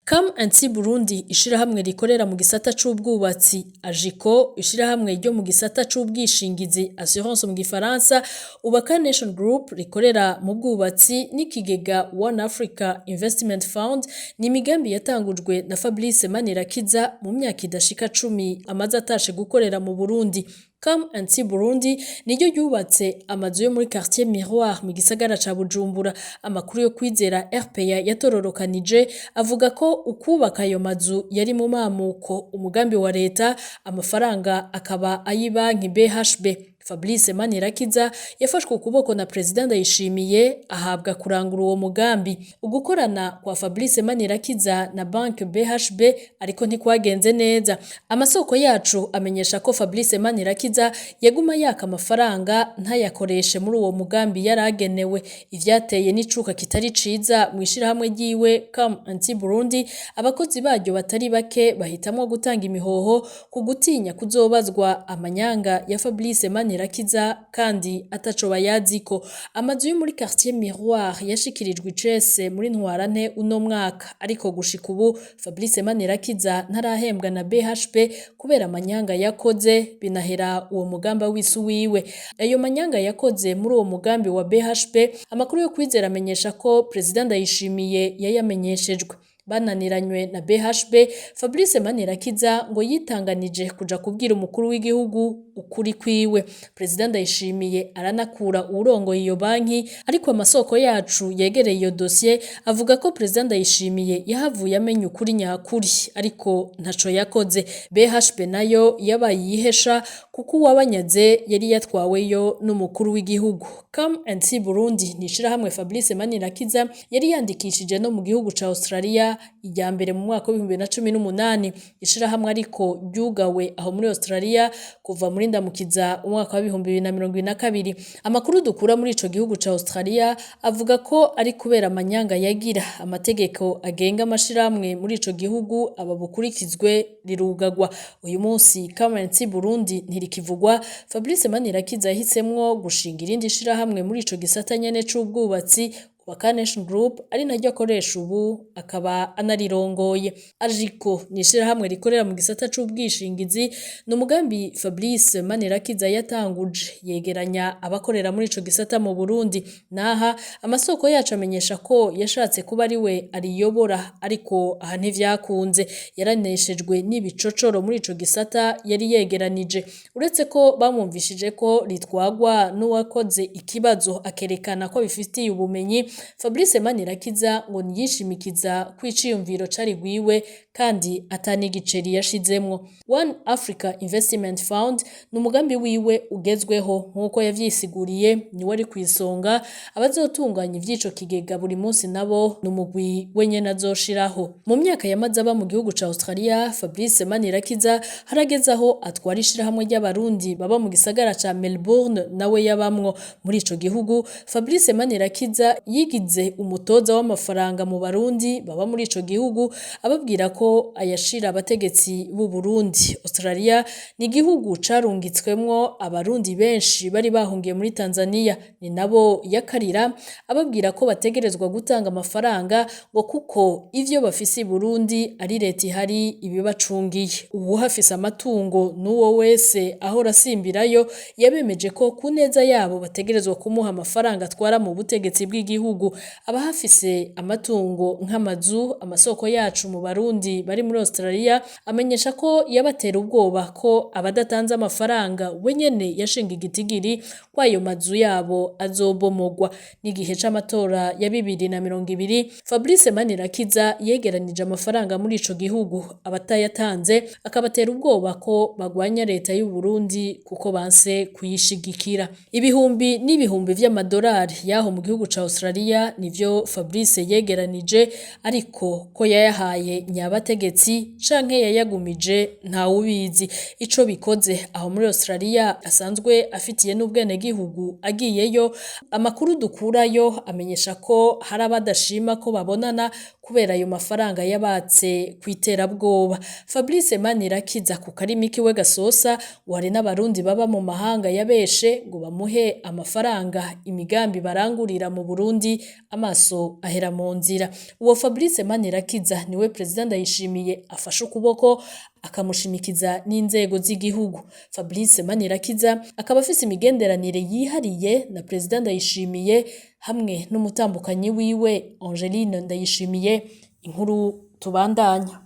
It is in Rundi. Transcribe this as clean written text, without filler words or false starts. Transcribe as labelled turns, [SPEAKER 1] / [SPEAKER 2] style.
[SPEAKER 1] Come and See Burundi, ishirahamwe rikorera mu gisata c'ubwubatsi, Agico, ishirahamwe ryo mu gisata c'ubwishingizi, assurance mu gifaransa, Ubaka Nation Group rikorera mu bwubatsi n'ikigega One Africa Investment Fund ni imigambi yatangujwe na Fabrice Manirakiza mu myaka idashika 10 amaze atashe gukorera mu Burundi. Come and See Burundi niryo ryubatse amazu yo muri quartier Miroir mu gisagara ca Bujumbura. Amakuru yo Kwizera RPA yatororokanije avuga ko ukubaka ayo mazu yari mu mamuko umugambi wa leta, amafaranga akaba ay'ibanki BHB. Fabrice Manirakiza yafashwe ukuboko na President Ndayishimiye, ahabwa kurangura uwo mugambi. Ugukorana kwa Fabrice Manirakiza na Bank BHB ariko ntikwagenze neza. Amasoko yacu amenyesha ko Fabrice Manirakiza yaguma yaka amafaranga ntayakoreshe muri uwo mugambi yaragenewe, ivyateye n'icuka kitari ciza mw'ishirahamwe ryiwe Come and See Burundi. Abakozi baryo batari bake bahitamwo gutanga imihoho ku gutinya kuzobazwa amanyanga ya Fabrice Manirakiza kandi ataco bayaziko. Amazu yo muri quartier Miroir yashikirijwe icese muri Ntwarante uno mwaka, ariko gushika ubu Fabrice Manirakiza ntarahembwa na BHB kubera amanyanga yakoze, binahera uwo mugamba w'isi wiwe. Ayo manyanga yakoze muri uwo mugambi wa BHB, amakuru yo Kwizera amenyesha ko President Ndayishimiye yayamenyeshejwe. Bananiranywe na BHB, Fabrice Manirakiza ngo yitanganije kuja kubwira umukuru w'igihugu ukuri kwiwe. President Ndayishimiye aranakura uwurongoye iyo banki, ariko amasoko yacu yegereye iyo dosiye avuga ko President Ndayishimiye yahavuye amenya ukuri nyakuri, ariko ntaco yakoze. BHB nayo yabaye iyihesha kuko uwabanyaze yari yatwaweyo n'umukuru w'igihugu. Come and See Burundi ni ishirahamwe Fabrice Manirakiza yari yandikishije no mu gihugu ca Australia irya mbere mu mwaka w'2018, ishirahamwe ariko ryugawe aho muri Australia kuva muri Ndamukiza umwaka wa 2022. Amakuru dukura muri ico gihugu ca Australia avuga ko ari kubera amanyanga yagira. Amategeko agenga amashirahamwe muri ico gihugu aba bukurikizwe, rirugagwa. Uyu munsi Come and See Burundi ntirikivugwa. Fabrice Manirakiza yahisemwo gushinga irindi shirahamwe muri ico gisata nyene c'ubwubatsi, Ubaka Nation Group, ari naryo akoresha ubu akaba anarirongoye. Agico ni ishirahamwe rikorera mu gisata c'ubwishingizi, ni umugambi Fabrice Manirakiza yatanguje yegeranya abakorera muri ico gisata mu Burundi. Naha amasoko yacu amenyesha ko yashatse kuba ari we ariyobora, ariko aha ntivyakunze. Yaraneshejwe n'ibicocoro muri ico gisata yari yegeranije. Uretse ko bamwumvishije ko ritwagwa n'uwakoze ikibazo akerekana ko abifitiye ubumenyi, Fabrice Manirakiza ngo ntiyishimikiza kw'iciyumviro cari gwiwe kandi ata n'igiceri yashizemwo. One Africa Investment Fund ni umugambi wiwe ugezweho nk'uko yavyisiguriye, niwe ari kw'isonga. Abazotunganya ivy'ico kigega buri munsi nabo ni umugwi wenyene azoshiraho. Mu myaka yamaze aba mu gihugu ca Australia, Fabrice Manirakiza harageze aho atwara ishirahamwe ry'Abarundi baba mu gisagara ca Melbourne nawe yabamwo. Muri ico gihugu, Fabrice Manirakiza yigize umutoza w'amafaranga mu Barundi baba muri ico gihugu, ababwira ko ayashira abategetsi b'u Burundi. Australia ni igihugu carungitswemwo Abarundi benshi bari bahungiye muri Tanzania, ni nabo yakarira ababwira ko bategerezwa gutanga amafaranga ngo kuko ivyo bafise i Burundi ari leta ihari ibibacungiye. Uwuhafise amatungo n'uwo wese ahora asimbirayo, yabemeje ko ku neza yabo bategerezwa kumuha amafaranga atwara mu butegetsi bw'igihugu. Abahafise amatungo nk'amazu, amasoko yacu mu Barundi bari muri Australia amenyesha ko yabatera ubwoba ko abadatanze amafaranga we nyene yashinga igitigiri ko ayo mazu yabo azobomogwa. N'igihe c'amatora ya 2020, Fabrice Manirakiza yegeranije amafaranga muri ico gihugu, abatayatanze akabatera ubwoba ko bagwanya leta y'u Burundi kuko banse kuyishigikira. Ibihumbi n'ibihumbi vy'amadolari yaho mu gihugu ca Australia nivyo Fabrice yegeranije, ariko ko yayahaye nyabategetsi canke yayagumije ntawubizi. Ico bikoze, aho muri Australia asanzwe afitiye n'ubwenegihugu agiyeyo, amakuru dukurayo amenyesha ko hari abadashima ko babonana. kubera ayo mafaranga yabatse kw'iterabwoba. Fabrice Manirakiza ku karimi kiwe gasosa ngo hari n'abarundi baba mu mahanga yabeshe ngo bamuhe amafaranga imigambi barangurira mu Burundi amaso ahera mu nzira. Uwo Fabrice Manirakiza niwe Perezida Ndayishimiye afashe ukuboko akamushimikiza n'inzego z'igihugu. Fabrice Manirakiza akaba afise imigenderanire yihariye na Perezida Ndayishimiye hamwe n'umutambukanyi wiwe Angeline Ndayishimiye. Inkuru tubandanya.